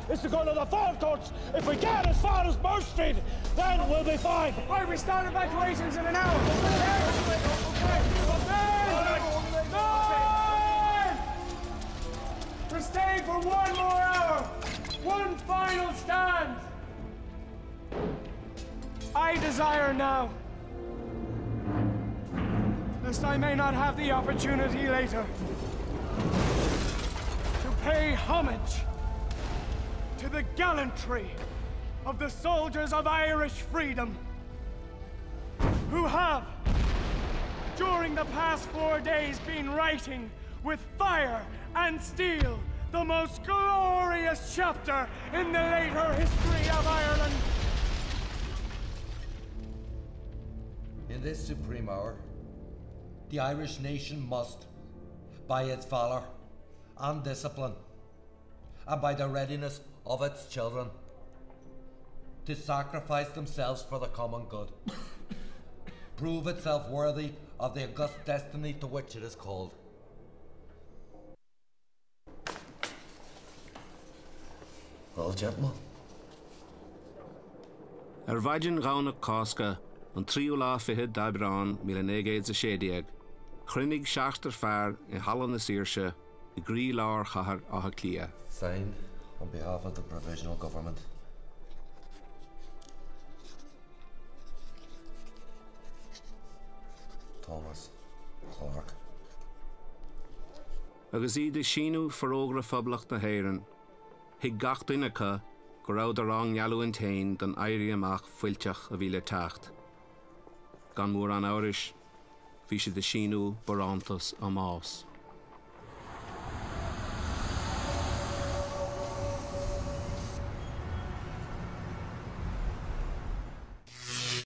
is to go to the Four Courts. If we get as far as Bur Street, then we'll be fine. Right, we start evacuations in an hour. Okay. We're staying for one more hour. One final stand. I desire now, lest I may not have the opportunity later, to pay homage to the gallantry of the soldiers of Irish freedom who have, during the past four days, been writing with fire and steel the most glorious chapter in the later history of Ireland. In this supreme hour, the Irish nation must, by its valor and discipline, and by the readiness of its children, to sacrifice themselves for the common good, prove itself worthy of the august destiny to which it is called. Well, gentlemen. Ar mhaidin Dhomhnach Cásca, an tríú lá fichead d'Aibreán 1916, chruinnigh seachtar fear i Halla na Saoirse i gcroí-lár chathair Átha Cliath. Signed on behalf of the Provisional Government. Thomas Clarke. Agus iad ag síniú Forógra Phoblacht na hÉireann, thuig gach duine acu go rabhadar á ngeallúint féin don éirí amach fuilteach a bhí le teacht. Gan mórán amhrais, bhí siad ag síniú barántas a mbás.